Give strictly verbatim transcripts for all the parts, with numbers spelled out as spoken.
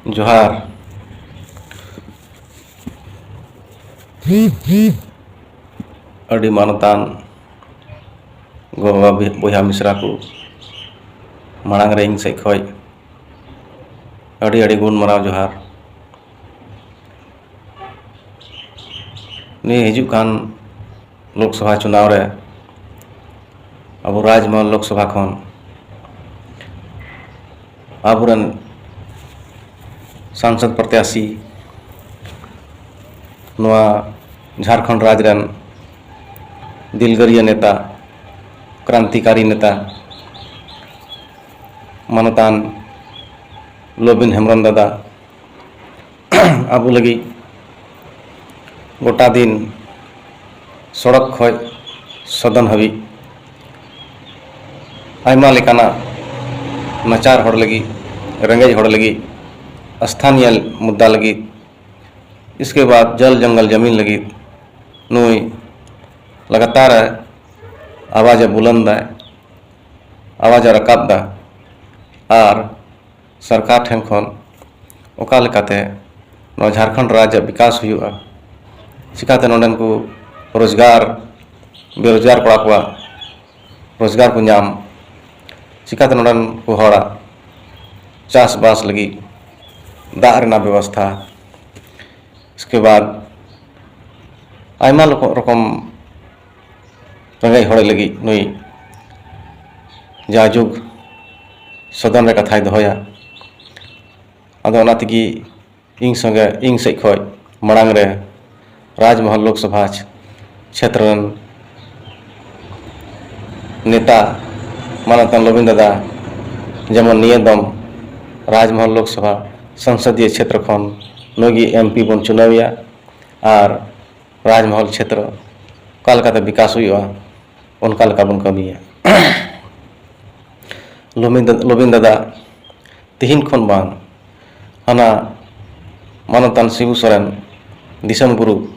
ᱡᱚᱦᱟᱨ᱾ ᱟᱹᱰᱤ ᱢᱟᱱᱚᱛᱟᱱ ᱜᱚ-ᱵᱟᱵᱟ, ᱵᱚᱭᱦᱟ ᱢᱤᱥᱨᱟ ᱠᱚ, ᱢᱟᱲᱟᱝ ᱨᱮ ᱤᱧ ᱥᱮᱫ ᱠᱷᱚᱱ ᱟᱹᱰᱤ ᱟᱹᱰᱤ ᱜᱩᱱ ᱢᱟᱱᱟᱣ ᱡᱚᱦᱟᱨ᱾ ᱱᱤᱭᱟᱹ ᱦᱤᱡᱩᱜ ᱠᱟᱱ ᱞᱳᱠᱥᱚᱵᱷᱟ ᱪᱩᱱᱟᱣ ᱨᱮ ᱟᱵᱚ ᱨᱟᱡᱽᱢᱚᱦᱚᱞ ᱞᱳᱠᱥᱚᱵᱷᱟ ᱠᱷᱚᱱ ᱟᱵᱚᱨᱮᱱ ᱥᱟᱝᱥᱚᱫ ᱯᱨᱚᱛᱭᱟᱥᱤ, ᱱᱚᱣᱟ ᱡᱷᱟᱲᱠᱷᱚᱸᱰ ᱨᱟᱡᱽ ᱨᱮᱱ ᱫᱤᱞᱜᱟᱹᱨᱤᱭᱟᱹ ᱱᱮᱛᱟ, ᱠᱨᱟᱱᱛᱤᱠᱟᱨᱤ ᱱᱮᱛᱟ, ᱢᱟᱱᱚᱛᱟᱱ ᱞᱚᱵᱤᱱ ᱦᱮᱢᱵᱨᱚᱢ ᱫᱟᱫᱟ, ᱟᱵᱚ ᱞᱟᱹᱜᱤᱫ ᱜᱚᱴᱟ ᱫᱤᱱ ᱥᱚᱲᱚᱠ ᱠᱷᱚᱱ ᱥᱚᱫᱚᱱ ᱦᱟᱹᱵᱤᱡ ᱟᱭᱢᱟ ᱞᱮᱠᱟᱱᱟᱜ ᱱᱟᱪᱟᱨ ᱦᱚᱲ ᱞᱟᱹᱜᱤᱫ, ᱨᱮᱸᱜᱮᱡ ᱦᱚᱲ ᱞᱟᱹᱜᱤᱫ, ᱥᱛᱷᱟᱱᱤᱭᱚ ᱢᱩᱫᱽᱫᱟ ᱞᱟᱹᱜᱤᱫ, ᱤᱥᱠᱮ ᱵᱟᱫ ᱡᱚᱞ ᱡᱚᱝᱜᱚᱞ ᱡᱟᱢᱤᱱ ᱞᱟᱹᱜᱤᱫ ᱱᱩᱭ ᱞᱟᱜᱟᱛᱟᱨ ᱟᱣᱟᱡᱽ ᱮ ᱵᱩᱞᱟᱹᱱ ᱫᱟᱭ, ᱟᱣᱟᱡᱽ ᱮ ᱨᱟᱠᱟᱵ ᱫᱟ᱾ ᱟᱨ ᱥᱚᱨᱠᱟᱨ ᱴᱷᱮᱱ ᱠᱷᱚᱱ ᱚᱠᱟ ᱞᱮᱠᱟᱛᱮ ᱱᱚᱣᱟ ᱡᱷᱟᱲᱠᱷᱚᱸᱰ ᱨᱟᱡᱽ ᱟᱜ ᱵᱤᱠᱟᱥ ᱦᱩᱭᱩᱜᱼᱟ, ᱪᱤᱠᱟᱛᱮ ᱱᱚᱰᱮᱱ ᱠᱚ ᱨᱳᱡᱽᱜᱟᱨ, ᱵᱮᱨᱳᱡᱽᱜᱟᱨ ᱠᱚᱲᱟ ᱠᱚᱣᱟᱜ ᱨᱳᱡᱽᱜᱟᱨ ᱠᱚ ᱧᱟᱢ, ᱪᱤᱠᱟᱛᱮ ᱱᱚᱰᱮᱱ ᱠᱚ ᱦᱚᱲᱟᱜ ᱪᱟᱥᱵᱟᱥ ᱞᱟᱹᱜᱤᱫ ᱫᱟᱜ ᱨᱮᱱᱟᱜ ᱵᱮᱵᱚᱥᱛᱷᱟ, ᱤᱥᱠᱮ ᱵᱟᱫ ᱟᱭᱢᱟ ᱞᱚᱠᱚ-, ᱨᱚᱠᱚᱢ ᱨᱮᱸᱜᱮᱡ ᱦᱚᱲ ᱞᱟᱹᱜᱤᱫ ᱱᱩᱭ ᱡᱟᱭᱡᱩᱜᱽ ᱥᱚᱫᱚᱱ ᱨᱮ ᱠᱟᱛᱷᱟᱭ ᱫᱚᱦᱚᱭᱟ᱾ ᱟᱫᱚ ᱚᱱᱟ ᱛᱮᱜᱮ ᱤᱧ ᱥᱚᱸᱜᱮ, ᱤᱧ ᱥᱮᱫ ᱠᱷᱚᱱ ᱢᱟᱲᱟᱝ ᱨᱮ ᱨᱟᱡᱽᱢᱚᱦᱚᱞ ᱞᱳᱠᱥᱚᱵᱷᱟ ᱪᱷᱮᱛᱨᱚ ᱨᱮᱱ ᱱᱮᱛᱟ ᱢᱟᱱᱚᱛᱟᱱ ᱞᱚᱵᱤᱱ ᱫᱟᱫᱟ, ᱡᱮᱢᱚᱱ ᱱᱤᱭᱟᱹ ᱫᱚᱢ ᱨᱟᱡᱽᱢᱚᱦᱚᱞ ᱞᱳᱠᱥᱚᱵᱷᱟ ᱥᱚᱝᱥᱚᱫᱤᱭᱚ ᱪᱷᱮᱛᱨᱚ ᱠᱷᱚᱱ ᱱᱩᱭ ᱜᱮ ᱮᱢ ᱯᱤ ᱵᱚᱱ ᱪᱩᱱᱟᱹᱣᱮᱭᱟ᱾ ᱟᱨ ᱨᱟᱡᱽᱢᱚᱦᱚᱞ ᱪᱷᱮᱛᱨᱚ ᱚᱠᱟ ᱞᱮᱠᱟᱛᱮ ᱵᱤᱠᱟᱥ ᱦᱩᱭᱩᱜᱼᱟ, ᱚᱱᱠᱟ ᱞᱮᱠᱟ ᱵᱚᱱ ᱠᱟᱹᱢᱤᱭᱟ᱾ ᱞᱚᱵᱤᱱ ᱫᱟ-, ᱞᱚᱵᱤᱱ ᱫᱟᱫᱟ ᱛᱤᱦᱤᱧ ᱠᱷᱚᱱ ᱵᱟᱝ, ᱦᱟᱱᱟ ᱢᱟᱱᱚᱛᱟᱱ ᱥᱤᱵᱩ ᱥᱚᱨᱮᱱ, ᱫᱤᱥᱚᱢ ᱜᱩᱨᱩ,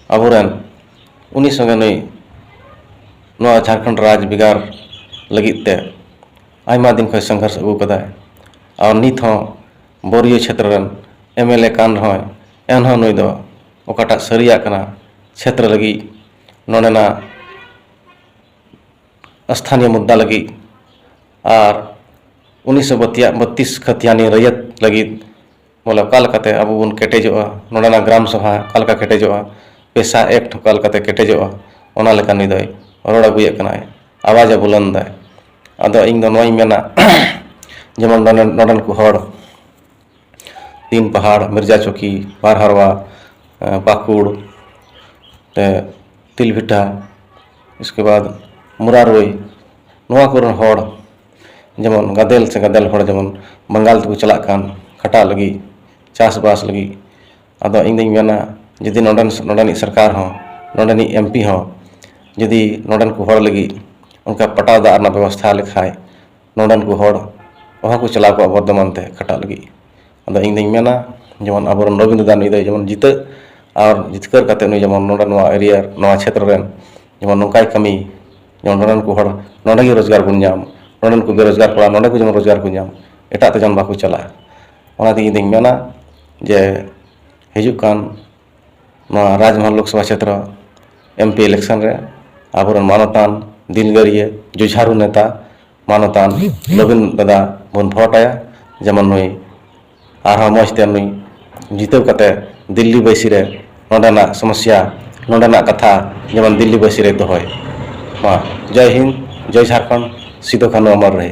ᱟᱵᱚᱨᱮᱱ, ᱩᱱᱤ ᱥᱚᱸᱜᱮ ᱱᱩᱭ ᱱᱚᱣᱟ ᱡᱷᱟᱲᱠᱷᱚᱸᱰ ᱨᱟᱡᱽ ᱵᱷᱮᱜᱟᱨ ᱞᱟᱹᱜᱤᱫ ᱛᱮ ᱟᱭᱢᱟ ᱫᱤᱱ ᱠᱷᱚᱱ ᱥᱚᱝᱜᱷᱚᱨᱥ ᱟᱹᱜᱩ ᱠᱟᱫᱟᱭ᱾ ᱟᱨ ᱱᱤᱛ ᱦᱚᱸ ᱵᱚᱨᱤᱭᱚ ᱪᱷᱮᱛᱨᱚ ᱨᱮᱱ ᱮᱢ ᱮᱞ ᱮ ᱠᱟᱱ ᱨᱮᱦᱚᱸᱭ, ᱮᱱᱦᱚᱸ ᱱᱩᱭ ᱫᱚ ᱚᱠᱟᱴᱟᱜ ᱥᱟᱹᱨᱤᱭᱟᱜ ᱠᱟᱱᱟ ᱪᱷᱮᱛᱨᱚ ᱞᱟᱹᱜᱤᱫ, ᱱᱚᱰᱮᱱᱟᱜ ᱥᱛᱷᱟᱱᱤᱭᱚ ᱢᱩᱫᱽᱫᱟ ᱞᱟᱹᱜᱤᱫ ᱟᱨ ᱩᱱᱤᱥᱥᱚ ᱵᱟᱛᱤᱭᱟ-, ᱵᱟᱛᱤᱥ ᱠᱷᱟᱛᱤᱭᱟᱱᱤ ᱨᱟᱹᱭᱟᱹᱛ ᱞᱟᱹᱜᱤᱫ, ᱵᱚᱞᱮ, ᱚᱠᱟ ᱞᱮᱠᱟᱛᱮ ᱟᱵᱚ ᱵᱚᱱ ᱠᱮᱴᱮᱡᱚᱜᱼᱟ, ᱱᱚᱰᱮᱱᱟᱜ ᱜᱨᱟᱢ ᱥᱚᱵᱷᱟ ᱚᱠᱟ ᱞᱮᱠᱟ ᱠᱮᱴᱮᱡᱚᱜᱼᱟ, ᱯᱮᱥᱟ ᱮᱠᱴ ᱚᱠᱟ ᱞᱮᱠᱟᱛᱮ ᱠᱮᱴᱮᱡᱚᱜᱼᱟ, ᱚᱱᱟ ᱞᱮᱠᱟ ᱱᱩᱭ ᱫᱚᱭ ᱨᱚᱲ ᱟᱹᱜᱩᱭᱮᱫ ᱠᱟᱱᱟᱭ, ᱟᱣᱟᱡᱽ ᱮ ᱵᱩᱞᱟᱹᱱ ᱫᱟᱭ᱾ ᱟᱫᱚ ᱤᱧ ᱫᱚ ᱱᱚᱣᱟᱧ ᱢᱮᱱᱟ, ᱡᱮᱢᱚᱱ ᱱᱚᱰᱮ, ᱱᱚᱰᱮᱱ ᱠᱚ ᱦᱚᱲ, ᱛᱤᱱ ᱯᱟᱦᱟᱲ, ᱢᱤᱨᱡᱟ ᱪᱚᱠᱤ, ᱵᱟᱨᱦᱟᱨᱣᱟ, ᱮ, ᱯᱟᱹᱠᱩᱲ, ᱛᱮ ᱛᱤᱞᱵᱷᱤᱴᱟ, ᱤᱥᱠᱮ ᱵᱟᱫ ᱢᱩᱨᱟᱨᱳᱭ, ᱱᱚᱣᱟ ᱠᱚᱨᱮᱱ ᱦᱚᱲ ᱡᱮᱢᱚᱱ ᱜᱟᱫᱮᱞ ᱥᱮ ᱜᱟᱫᱮᱞ ᱦᱚᱲ ᱡᱮᱢᱚᱱ ᱵᱟᱝᱜᱟᱞ ᱛᱮᱠᱚ ᱪᱟᱞᱟᱜ ᱠᱟᱱ ᱠᱷᱟᱴᱟᱜ ᱞᱟᱹᱜᱤᱫ, ᱪᱟᱥᱵᱟᱥ ᱞᱟᱹᱜᱤᱫ᱾ ᱟᱫᱚ ᱤᱧ ᱫᱩᱧ ᱢᱮᱱᱟ, ᱡᱩᱫᱤ ᱱᱚᱰᱮᱱ, ᱱᱚᱰᱮᱱᱤᱡ ᱥᱚᱨᱠᱟᱨ ᱦᱚᱸ, ᱱᱚᱰᱮᱱᱤᱡ ᱮᱢ ᱯᱤ ᱦᱚᱸ ᱡᱩᱫᱤ ᱱᱚᱰᱮᱱ ᱠᱚ ᱦᱚᱲ ᱞᱟᱹᱜᱤᱫ ᱚᱱᱠᱟ ᱯᱟᱴᱟ ᱫᱟᱜ ᱨᱮᱱᱟᱜ ᱵᱮᱵᱚᱥᱛᱷᱟ ᱞᱮᱠᱷᱟᱡ, ᱱᱚᱰᱮᱱ ᱠᱚ ᱦᱚᱲ ᱚᱦᱚ ᱠᱚ ᱪᱟᱞᱟᱣ ᱠᱚᱜᱼᱟ ᱵᱚᱨᱫᱷᱚᱢᱟᱱ ᱛᱮ ᱠᱷᱟᱴᱟᱜ ᱞᱟᱹᱜᱤᱫ᱾ ᱟᱫᱚ ᱤᱧ ᱫᱩᱧ ᱢᱮᱱᱟ, ᱡᱮᱢᱚᱱ ᱟᱵᱚᱨᱮᱱ ᱨᱚᱵᱤᱱᱫᱨᱚ ᱫᱟ ᱱᱩᱭ ᱫᱚ ᱡᱮᱢᱚᱱ ᱡᱤᱛᱟᱹᱜ ᱟᱨ ᱡᱤᱛᱠᱟᱹᱨ ᱠᱟᱛᱮ ᱱᱩᱭ ᱡᱮᱢᱚᱱ ᱱᱚᱰᱮ ᱱᱚᱣᱟ ᱮᱨᱤᱭᱟ, ᱱᱚᱣᱟ ᱪᱷᱮᱛᱨᱚ ᱨᱮᱱ ᱡᱮᱢᱚᱱ ᱱᱚᱝᱠᱟᱭ ᱠᱟᱹᱢᱤ, ᱡᱮᱢᱚᱱ ᱱᱚᱰᱮᱱ ᱠᱚ ᱦᱚᱲ ᱱᱚᱰᱮ ᱜᱮ ᱨᱳᱡᱽᱜᱟᱨ ᱵᱚᱱ ᱧᱟᱢ, ᱱᱚᱰᱮᱱ ᱠᱚ ᱵᱮᱨᱳᱡᱽᱜᱟᱨ ᱠᱚᱲᱟ ᱱᱚᱰᱮ ᱠᱚ ᱡᱮᱢᱚᱱ ᱨᱳᱡᱽᱜᱟᱨ ᱠᱚ ᱧᱟᱢ, ᱮᱴᱟᱜ ᱛᱮ ᱡᱮᱢᱚᱱ ᱵᱟᱠᱚ ᱪᱟᱞᱟᱜᱼᱟ᱾ ᱚᱱᱟᱛᱮ ᱤᱧ ᱫᱩᱧ ᱢᱮᱱᱟ ᱡᱮ ᱦᱤᱡᱩᱜ ᱠᱟᱱ ᱱᱚᱣᱟ ᱨᱟᱡᱽᱢᱚᱦᱚᱞ ᱞᱳᱠᱥᱚᱵᱷᱟ ᱪᱷᱮᱛᱨᱚ ᱮᱢ ᱯᱤ election ᱨᱮ ᱟᱵᱚᱨᱮᱱ ᱢᱟᱱᱚᱛᱟᱱ ᱫᱤᱞᱜᱟᱹᱨᱤᱭᱟᱹ ᱡᱩᱡᱷᱟᱨᱩ ᱱᱮᱛᱟ ᱢᱟᱱᱚᱛᱟᱱ ᱨᱚᱵᱤᱱ ᱫᱟᱫᱟ ᱵᱚᱱ ᱵᱷᱳᱴ ᱟᱭᱟ, ᱡᱮᱢᱚᱱ ᱱᱩᱭ ᱟᱨᱦᱚᱸ ᱢᱚᱡᱽ ᱛᱮ ᱱᱩᱭ ᱡᱤᱛᱟᱹᱣ ᱠᱟᱛᱮ ᱫᱤᱞᱞᱤ ᱵᱟᱹᱭᱥᱤ ᱨᱮ ᱱᱚᱰᱮᱱᱟᱜ ᱥᱚᱢᱚᱥᱥᱟ, ᱱᱚᱰᱮᱱᱟᱜ ᱠᱟᱛᱷᱟ ᱡᱮᱢᱚᱱ ᱫᱤᱞᱞᱤ ᱵᱟᱹᱭᱥᱤ ᱨᱮ ᱫᱚᱦᱚᱭ ᱢᱟ᱾ ᱡᱚᱭ ᱦᱤᱱᱫ, ᱡᱚᱭ ᱡᱷᱟᱲᱠᱷᱚᱸᱰ, ᱥᱤᱫᱩ ᱠᱟᱹᱱᱦᱩ ᱚᱢᱚᱨ ᱨᱮ᱾